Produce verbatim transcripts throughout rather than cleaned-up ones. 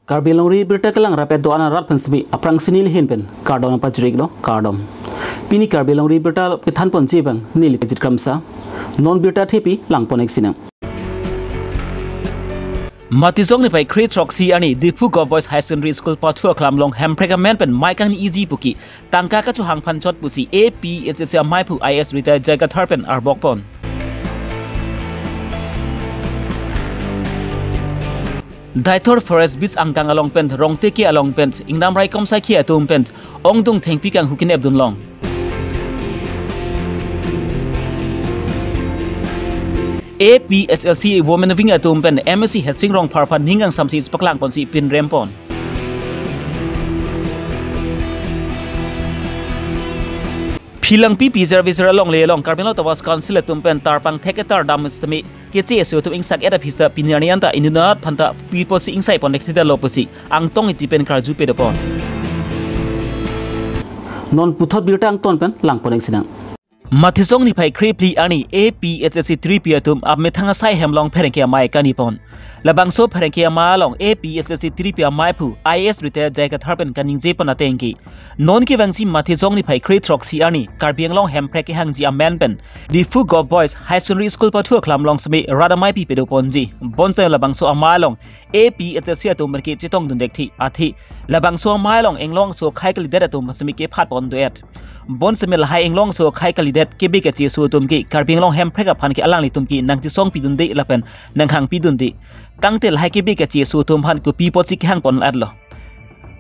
Karbi Longri Birta kelang rapet do-an arat pen semi aphrang si neli ahin pen kardom pajir-iklo, kardom. Pini Karbi Longri Birta kethan ponji abang neli Kejit Kramsa. Non birta thepi lang pon-ik sinang. Matijong niphai kre throksi arni Diphu Govt Boys High Secondary School pathu aklam along Hemprek amen pen mei kangni-iji puke tangka kachohang aphan chot pusi A P H L C amaiphu I A S retired J I Kathar pen arbok pon. Deithor Forest Beach angkang along pen Rongteke along pen ingnam raikom saikhi atum pen ongdung thengpi kanghu kenep dunlong. A P H L C Women Wing atum pen M A C Hetsing Rongphar aphan ning kangsamsi chepaklang ponsi pinrem pon. Philangpi P J R V Zera longle along Karbi Anglong Autonomous Council atum pen tarpang thek-et tar dam sitame keche aso atum ingsak-et aphi sita pini arni anta inut aphanta pi pusi ingsai pon thekthedetlo pusi Angtong Ingti pen karju pado pon. Non puthot birta angton pen lang pon-ik sinang. Matijong niphai krephli arni A P H L C tripi atum amethang asai hem along pherangke amei kangni pon. Labangso pherangke amei along A P H L C tripi amaiphu I A S retired J I Kathar pen kaningje pon atengke, non kevangsi Matijong niphai kre throksi arni Karbi Anglong Hemprek kehangji amen pen Diphu Govt Boys High Secondary School pathu aklam along semi rat amei pi pado ponji. Bonseta labangso amei along A P H L C atum pen ke chetong dun-ik thek athe labangso amei along inglong aso akhei kalidet atum semi kephat pon do-et. Bonseta lahai inglong aso akhei kalidet kebe kache aso atum ke Karbi Anglong Hemprek aphan ke alanglitum ke nangchesong pidunde lapen nanghang pidunde. Tangte lahai kebe kache aso atum aphan kopi apotsi kehang pon-etlo.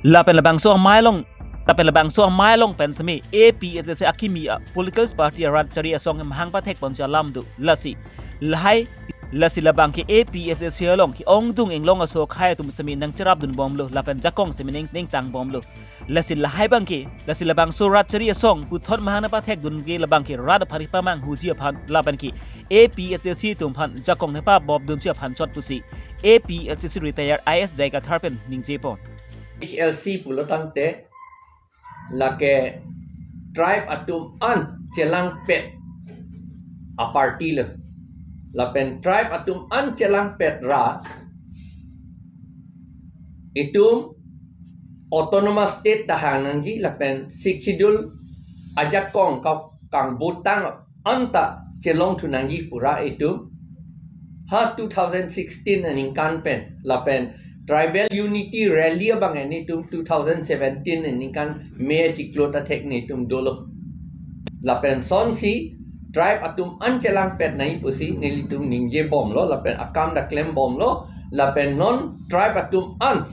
Lapen labangso amei along, lapen labangso amei along pen semi A P H L C akimi a political party arat chari asong mahang pathek ponji alam do. Lasi lahai, lasi labang ke A P H L C along ke ongdung inglong aso akhei atum semi nangcherap dunbomlo lapen jakong semi ning, ningtang bomlo. Lasi lahai abang ke, lasi labangso rat chari asong puthot mahang nangpathek dun ke labang ke rat aphan pamanghuji aphan lapen ke A P H L C atum aphan jakong nangpabop dunji aphan chot pusi A P H L C retired I A S J I Kathar pen ningje pon. H L C pulo tangte lake tribe atum an chelangpet a party lo. Lapen tribe atum an chelangpet ra itum autonomous state ta hang nangji lapen Sixth Schedule ajakong ka kangbutang anta chelongthu nangji pu ra itum ha two thousand sixteen aningkan pen lapen tribal unity rally abang nelitum two thousand seventeen aningkan May achiklo ta thek nelitum dolo. Lapen sonsi tribe atum an chelangpet nangji pusi nelitum ningjebomlo lapen akam ta klembomlo lapen non tribe atum an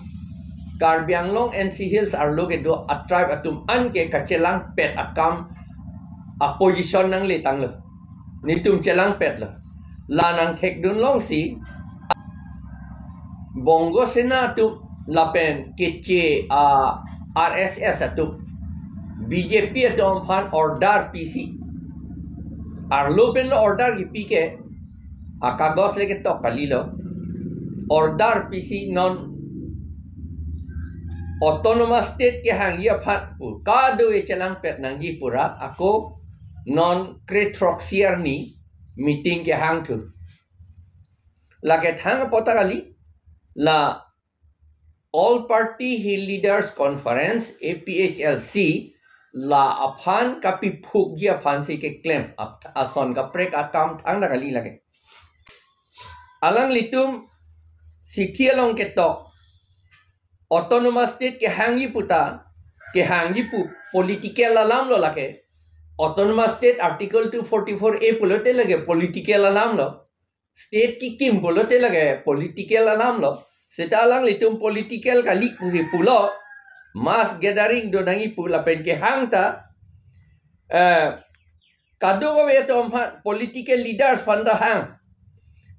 Karbi Anglong N C Hills arlo kedo a tribe atum an ke kachelangpet akam a position nangletanglo. Nelitum chelangpetlo. La nangthekdun longsi Bongo Sena atum lapen keche a R S S atum B J P atum aphan order pisi. Arlo pen lo order kipi ke akagos le ketok kalilo. Order pisi non autonomous state kehangji aphan pu kadokave chelangpet nangji pu ra ako non kre throksi arni meeting kehangthu. Lake thang apot ta kali la All Party Hill Leaders Conference, A P H L C, la aphan kapiphukji aphan si keklem ap-, ason kaprek akam thang ta kali lake. Alanglitum chithi along ketok autonomous state kehangji pu ta, kehangji pu political alam lo lake. Autonomous state article two forty-four A pulote lake political alam lo. State kikim pulote lake political alam lo. Seta alanglitum political kali pusi pulo, mass gathering do nangji pu lapen kehang ta, eh, kadokave atum aphan political leaders aphan ta hang,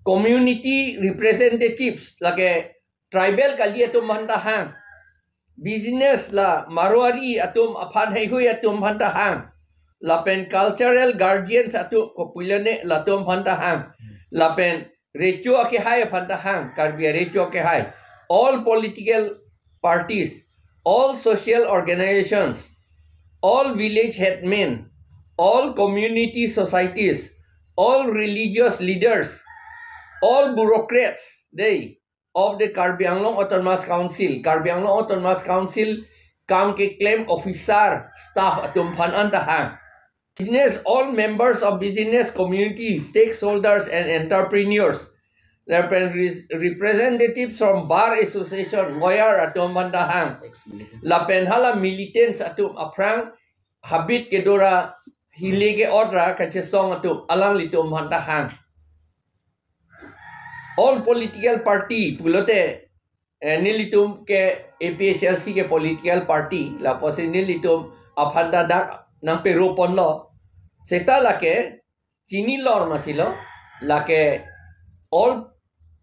community representatives lake tribal kali atum aphan ta hang, business la Marwari atum aphan heihui atum aphan ta hang, lapen cultural guardians atum kopilone latum aphan ta hang, lapen recho akehai aphan ta hang, Karbi arecho akehai, all political parties, all social organizations, all village headmen, all community societies, all religious leaders, all bureaucrats, they of the Karbi Anglong Autonomous Council, Karbi Anglong Autonomous Council kam keklem officer, staff atum aphan anta hang. Business, all members of business community, stakeholders and entrepreneurs, lapen res-, representatives from Bar Association, lawyer atum aphan ta hang. Ex-militant. Lapen hala militants atum aphrang habit kedo ra hile ke-ot ra kachesong atum alanglitum aphan ta hang. All political party pulote, eh, nelitum ke A P H L C ke political party, lapusi nelitum aphan ta dak nangpero ponlo. Seta lake chini lor masi lo, lake All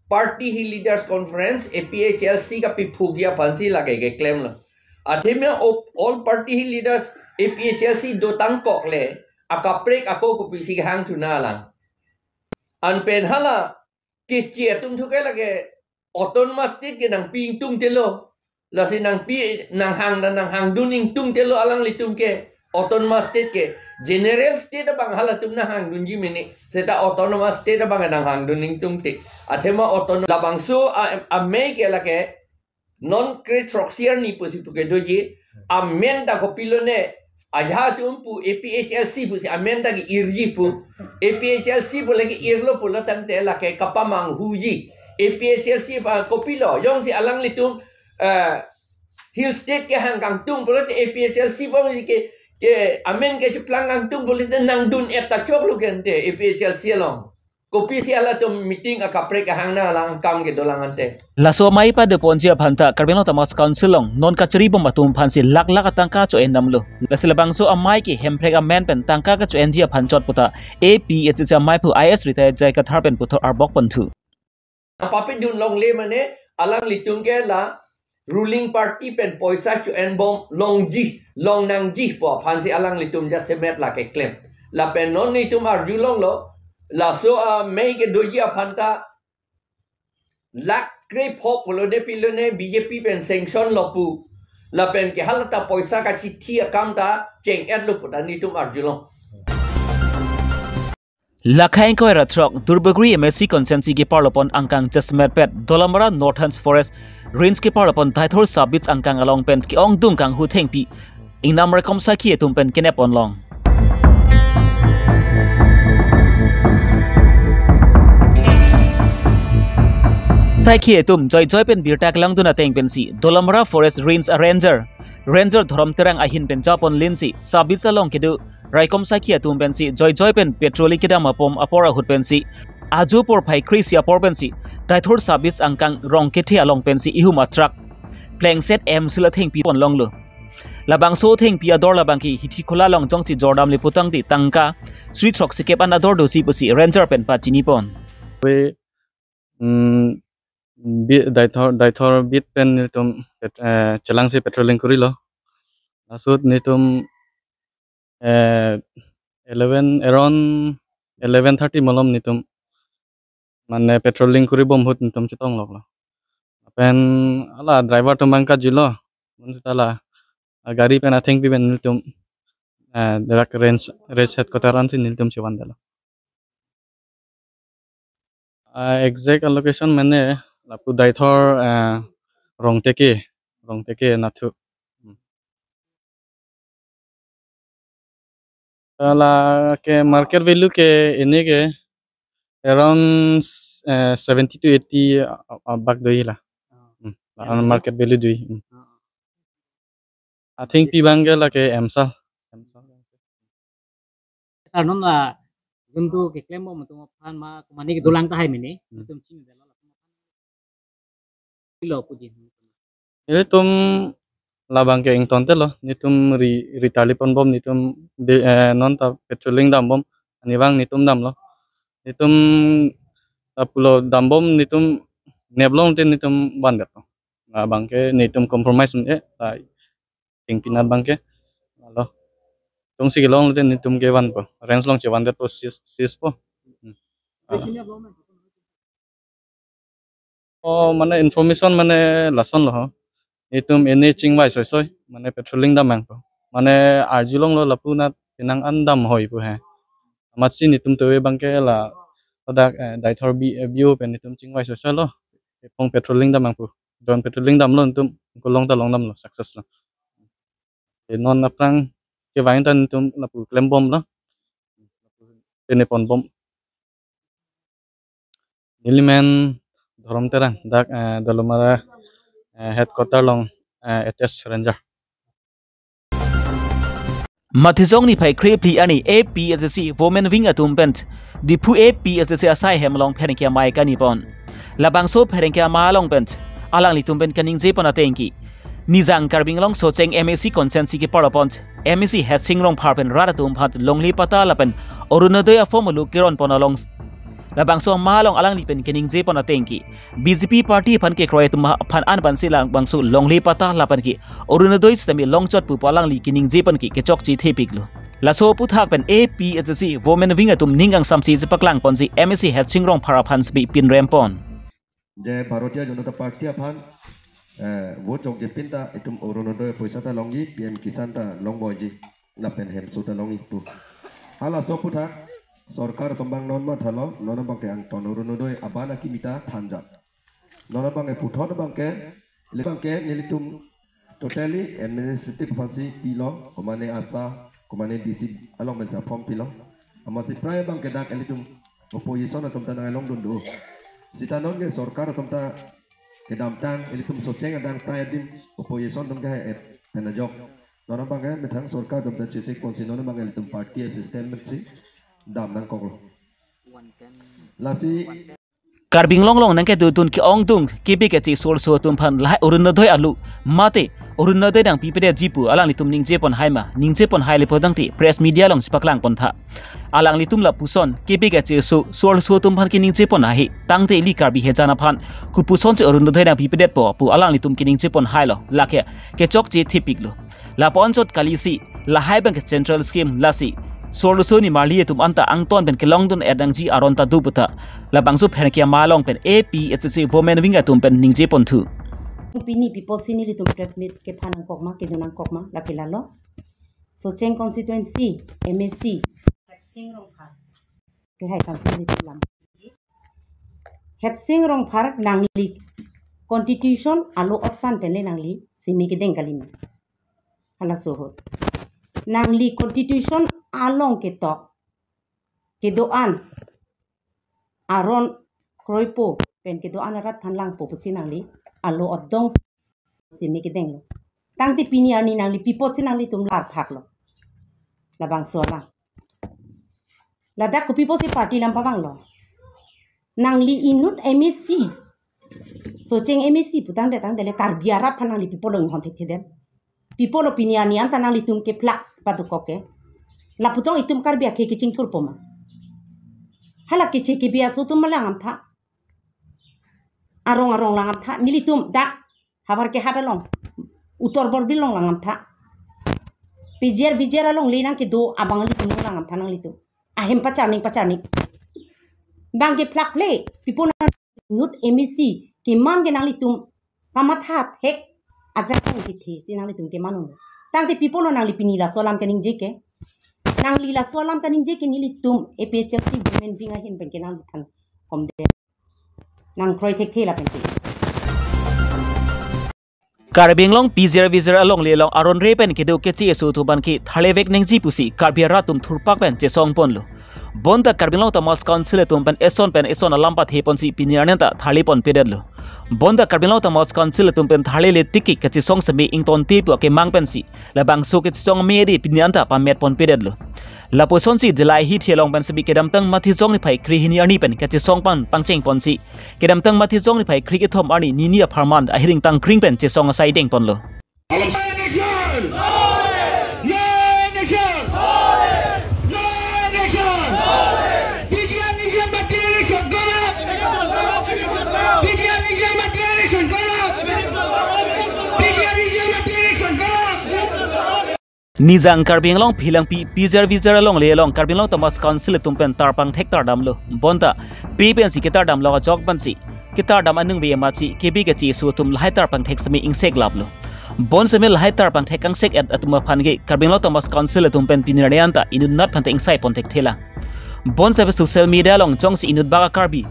Party Hill Leaders Conference, A P H L C kapiphuji aphansi lake keklemlo. Athema op-, All Party Hill Leaders, A P H L C dotang kok le, akaprek ako kopisi hang chuna lang. Anpen hala kechi atum thu ke lake Autonomous State ke nangpi ingtungte lo. Lasi nangpi, nanghang dan nanghangdun ingtungte lo alanglitum ke. Autonomous State ke. General State abang halatum nanghangdunji mene. Seta Autonomous State abang nanghangdun ingtungte. Athema autonomous labangso a, amei ke lake non kre throksi arni pusi pu kedoji. Amen ta kopilo ne. Ajahak atum pu A P H L C pusi amen ta ke-irji pu. A P H L C pu lake irlo pulo tangte lake kapamanghuji. A P H L C pa kopilo. Jongsi alanglitum, eh, Hill State kehang kangtung pulote A P H L C pa ke, ke amen kechiplang kangtung pulote nangdun-et ta choklo ke ante A P H L C along. Kopisi halatum meeting akaprek ahang nanglang kam kedo lang ante. Laso amei padeponji aphan ta Karbi Anglong Autonomous Council along non kachari bom atum aphansi lakh lakh atangka cho-en damlo. Lasi labangso amei ke Hemprek amen pen tangka kacho-enji aphan chot puta A P H L C ameiphu I A S retired J I Kathar pen puthot arbok ponthu. Nangpapedun longle mane alanglitum ke la ruling party pen poisa cho-en bom longji, long nangji pu aphansi alanglitum jasemet lake klem. Lapen non nelitum arjulonglo, laso amei kedoji aphan ta lakh krepho pulo de pilo ne B J P pen sanction lo pu. Lapen ke hala ta poisa kachithi akam ta cheng-etlo pu ta nelitum arjulong. Lakha ingkoi ra throk Duarbagori M A C constituency keparlopon angkang jasemet pet Dolamara Northern Forest Range keparlopon Deithor sub-beat angkang along pen ke-ongdung kanghu thengpi ingnam raikom saikhi atum pen kenep ponlong. Saikhi atum joijoi pen birta kelangdun ateng pensi Dolamara Forest Range a Ranger, Ranger Dhorom Terang ahin pen japon linsi sub-beat along kedo raikom saikhi atum pensi joijoi pen patrolling kedam apom apor ahut pensi ajo porphai kre-isi apor pensi Deithor sub-beat angkang rong kethe along pensi ihum a truck plengset em sila thengpi ponlonglo. Labangso thengpi ador labang ke Hithi Khola along jongsi jordamle putangte tangka sri throksikep an ador dosi pusi Ranger pen pachini pon. Ave, mm, bi-, Deithor, Deithor beat pen nelitum pet-, eh, chelangsi patrolling korilo. Lasut nelitum, eh, eleven, around eleven thirty malom nelitum mane patrolling kori bom ahut nelitum chetong loklo. Lapen hala driver atum abang kajilo. Bonsita la, ah, gari pen athengpi pen nelitum, eh, dak range, range headquarter ansi nelitum chevandetlo. Ah, exact location mane lapu Deithor, eh, Rongteke, Rongteke nathu. Lake market value ke ini ke around, eh, seventy to eighty a-, a-, abak do-i la. Hmm, la market value do-i. Hmm. Athengpi abang ke lake emsal. Sir, non la juntu keklem bom atum aphan ma komane kedolang tahai mene, hmm, atum chini delo. Ilo puji. Nelitum labang ke ingtontelo, nelitum ri, ri tarlipon bom, nelitum de, eh, non ta patrolling dam bom, ani abang nelitum damlo. Nelitum ta pulo dam bom, nelitum neplong te nelitum vandetlo. Labang ke nelitum compromise eh, ta thengpi nat abang ke. Alo. Jongsi kelong te nelitum ke vanpo. Range along chevandetpo, seize, seize po. Hmm. Alo. Oh, mane information mane lasonlo ho. Nelitum ini chingvai soisoi, mane patrolling dam nangpo. Mane arjulonglo lapu nat penang an damhoi pu he. Amatsi nelitum tove abang ke la ladak, eh, Deithor B-, eh, B O pen nelitum chingvai soisoi lo. Kepong patrolling dam nangpo. Drone patrolling damlo nelitum, kelong ta longdamlo, success lo. Ke non aphrang kevang ta nelitum lapu klembomlo. Pine ponbom. Neli men Dhorom Terang, dak, eh, Dolamara, eh, headquarter along, eh, attached ranger. Mathijong niphai krephli arni A P H L C Women Wing atum pen Diphu A P H L C asai hem along pherangke amei kani pon. Labangso pherangke amei along pen alanglitum pen kaningje pon atengke, Nijang Karbi Anglong Socheng M A C constituency kepar apon M A C Headsing Rongphar pen rat atum aphan longle patta lapen Orunodoi aform alu keron pon along, labangso amei along alangli pen kaningje pon atengke, B J P party aphan kekroi atum aphan an pensi labangso longle patta lapen ke Orunodoi sitame longchot pu pu alangli kaningje pon ke kechokche thepiklo. Laso aphuthak pen A P H L C Women Wing atum ning kangsamsi chepaklang ponsi M A C Headsing Rongphar aphan sbi pinrem pon. Je Bharatiya Janata Party aphan, eh, vote chokjepin ta itum Orunodoi poisa ta longji, P M Kisan ta longboiji, lapen hemso ta longji pu. Halaso aphuthak sorkar atum abang non mathalo, non abangke angton Orunodoi abana kimi ta thanjak. Non abangke puthot abangke, le abangke nelitum totally administrative aphansi pilo, komane ASHA, komane D C along pensi form pilo. Amatsi prai abangke dak ilitum opposition atum ta nanglongdun do. Sita non ke sorkar atum ta kedamtang ilitum Socheng adang prai adim opposition atum ke et pen ajok. Non abangke methang sorkar atum ta chesik ponsi non abangke ilitum party system si dam nangkoklo. Lasi Karbi Anglong along nangkedodun ke-ongdung K B K C so-arloso atum aphan lahai Orunodoi alu mate Orunodoi nangpipedetji pu alanglitum ningje pon hai ma, ningje pon hai le pu tangte press media along chepaklang pon tha. Alanglitum lapuson K B K C so, so-arloso atum aphan kaningje pon ahe, tangte ili Karbi hejan aphan kopusonsi Orunodoi nangpipedetpo pu alanglitum kaningje pon hailo, lake kechokche thepiklo. Lapu-an chot kalisi lahai abangke central scheme, lasi so-arloso nimarli atum anta angton pen kelongdun-et nangji aron ta do pu ta labangso pherangke amei along pen A P H L C Women Wing atum pen ningje pon thu. Pini pi apotsi nelitum press meet kepha nangkok ma, kedo nangkok ma, lake lalo. Socheng constituency M A C Headsing Rongphar. Ke hai council nelitum lam. Headsing Rongphar nangli constitution alo ottan pen le nangli simi kedeng kali ma. Halaso ahut nangli constitution along ketok kedo-an aron kroipo pen kedo-an arat aphan langpo pusi nangli alo otdong simi kedenglo. Tangte pini arni nangli pi apotsi nanglitum lar phaklo. Labangso alam. Ladak kopi apotsi party lam pavanglo. Nangli inut M A C. Socheng M A C pu tangte tangte le Karbi arat aphan nangli pi apotlo inghon thekthedem. Pi apotlo pini arni anta nanglitum ke plak padukok ke. Lapu tong itum Karbi akhei kechingthurpo ma. Hala keche kebi aso atum ma langdam tha. Arong arong langdam tha. Nelitum dak Howraghat along, Uttar Borbil along langdam tha. P G R V G R along le nangkedo abang nelitum langdam tha nanglitum. Ahem pacharning pacharning. Bang ke plak ple, pi apot inut M A C keman ke nanglitum kamatha thek ajakong kethe si nanglitum keman un. Tangte pi apotlo nangli pini laso alam kaningje ke. Nangli laso alam kaningje ke nelitum A P H L C Women Wing ahin pen ke nangliphan komde nangkroi thekthe lapen ke. Karbi Anglong P G R V G R alongle along aron re pen kedo keche aso atum aphan ke tharle vek nangji pusi Karbi arat atum thurpak pen chesong ponlo. Bonta Karbi Anglong Autonomous Council atum pen eson pen eson alam pathe ponsi pini arni anta tharle ponpedetlo. Bonta Karbi Anglong Autonomous Council atum pen tharle le tik ke kachesong seme ingtonte pu akemang pensi labangso kachesong me de pini anta pamet ponpedetlo. Lapusonsi Dillai hithi along pen seme kedamtang Mathijong niphai krehini arni pen kachesong pan pangcheng ponsi kedamtang Mathijong niphai kre kethom arni nini apharman ahiring tangkring pen chesong asai deng ponlo. Nijang Karbi Anglong Philangpi P G R V G R alongle along Karbi Anglong Autonomous Council atum pen tarpang thek tardamlo. Bonta pi pensi ketardamlo ajok pensi ketardam anung ve amatsi K B K C aso atum lahai tarpang thek seme ingseklaplo. Bon seme lahai tarpang thek kangsek-et atum aphan ke Karbi Anglong Autonomous Council atum pen pini arni anta inut nat aphan ta ingsai pon thekthelang. Bon seme social media along jongsi inut bak a-Karbi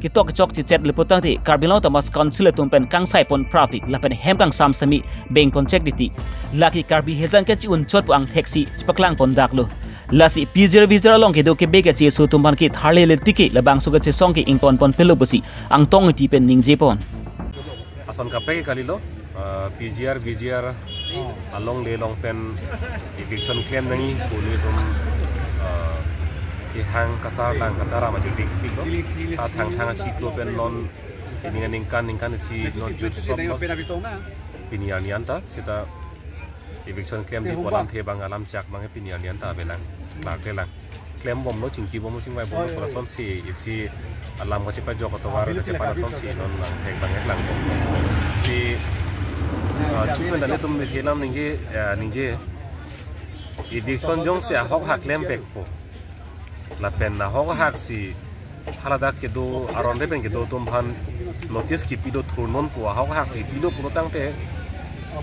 ketok kechok chichet le putangte Karbi Anglong Autonomous Council atum pen kangsai pon prapik lapen hem kangsam sami beng pon chek titi. Lake Karbi hejang ke chi-un chot pu angthek si chepaklang pon daklo. Lasi P G R V G R along kedo kebe kecheso atum aphan ke tharle le tiki labangso kachesong ke ington pon pelo pusi Angtong Ingti pen ningje pon. Ason kaprek kalilo, ah, P G R V G R along le long pen eviction klem nangji pu nelitum, ah, kehang kasarlang kataram ajo dik dik lo. Ta thang thang achiklo pen non pini aningkan ningkan isi non jut sop lo. Pini arni anta seta eviction klemji pu alamthe abang alam chak abang pini arni anta avelang, klarklelang. Klem bomlo, chingki bomlo, chingvai bomlo, oi, oi, oi, pulasonsi isi alam kachepajok atovar kachepan asonsi non nang thek abang lang bomlo. Si, ah, chupen dali tum bithelam ningje, ah, ningje eviction jongsi ahok hak klemvekpo, lapen ahok hak si haladak kedo aron re pen kedo atum aphan notice kipilo, thurnonpo, ahok hak si pilo pulotangte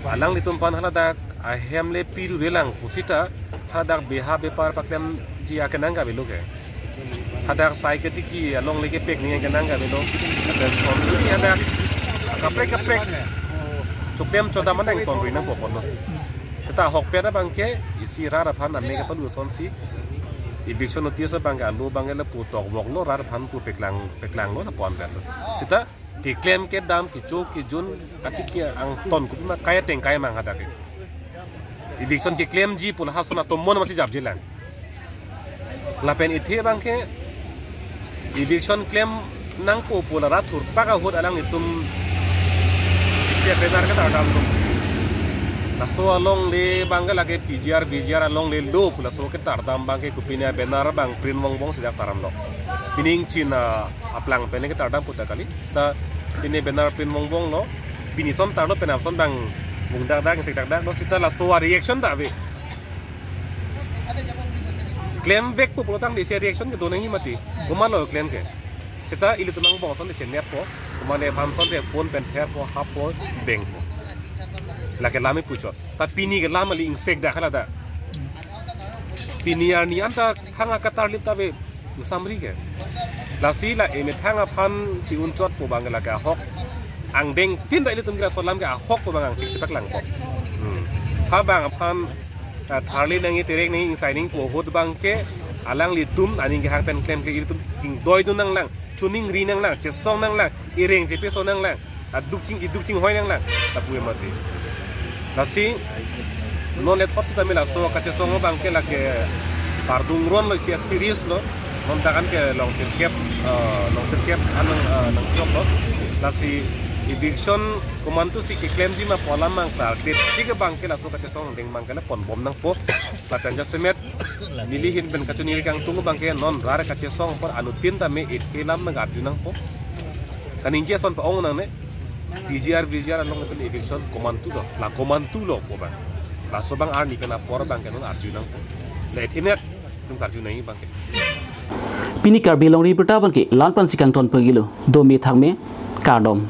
alanglitum aphan haladak ahem le piru relang pusita haladak beha bepar paklemji akenang kavelo ke. Hadak sai ketiki along le kepek nangji akenang kavelo. Lapen sonsi hadak kaprek kaprek choklem chodam anang ton ri nangpo ponlo. Seta ahokpet abang ke isi rat aphan ame kepalu asonsi eviction notice abang ke alo abang ke lapu tokboklo, rat aphan pu peklang, peklanglo, lapu-an pen lo. Seta keklem kedam kecho kejun katik ke angton kopima kai ateng kai mang hadak ke. Eviction keklemji pu la hason atomon masi japjelang. Lapen ethe abang ke eviction klem nangpo pu la rat thurpak ahut alanglitum isi banner ketar damlo. Laso along le abang ke lake P G R V G R along le lo pu laso ketar dam abang ke kopine banner abang print vong vong sejak taram lo. Pini ingchin, ah, aplang pen ketar dam puta kali. Ta pini banner print vong vong lo. Pini son tarlo pen ason abang vung dak dak sek dak dak lo, seta laso a-reaction ta ave. Klemvekpo pulotangte isi reaction kedo nangji mati. Komatlo klem ke. Seta ilitum angbong ason te chenetpo. Komat aphan ason te phone pen therpo, happo, bengpo. Lake lam ipuchot. Ta pini ke lam ali ingsek dak hala ta. Pini arni anta hang akatar lip ta ave. Musamri ke. Lasi la emethang aphan chi-un chotpo abang ke lake ahok angdeng tin ta ilitum ke laso alam ke ahok pu abang angthek chepaklangpo. Hmm. Ha abang aphan, ah, tharle nangji, terek nangji, ingsai nangji pu ahut abang ke alanglitum aning kehang pen klemkle ilitum ingdoidun nanglang, choningri nanglang, chesong nanglang, ireng chepeso nanglang. Aduk ching, iduk chinghoi nanglang, lapu mati. Lasi non le thot sitame laso kachesong abang ke lake pardung ron lo, isi a-serious lo. Non dakan ke long sirkep, eh, long sirkep anang, eh, nangchok lo. Lasi eviction komantusi keklemji ma pu alam abang klarkle tik abang ke laso kachesong angdeng abang ke le ponbom nangpo. Lapen jasemet neli ahin pen kachoningri kangtung abang ke non rat kachesong apor anuttin tame ethe lam nang arju nangpo. Kaningje ason pa-ong nangne, P G R V G R along pen eviction komantu lo, la komantu lo pu abang. Laso abang arni pen apor abang ke non arju nangpo. Le ethe net tum karju nangji abang ke. Pini Karbi Longri Abirta abang ke la-an pensi kangton pagilo, dome thakme, kardom.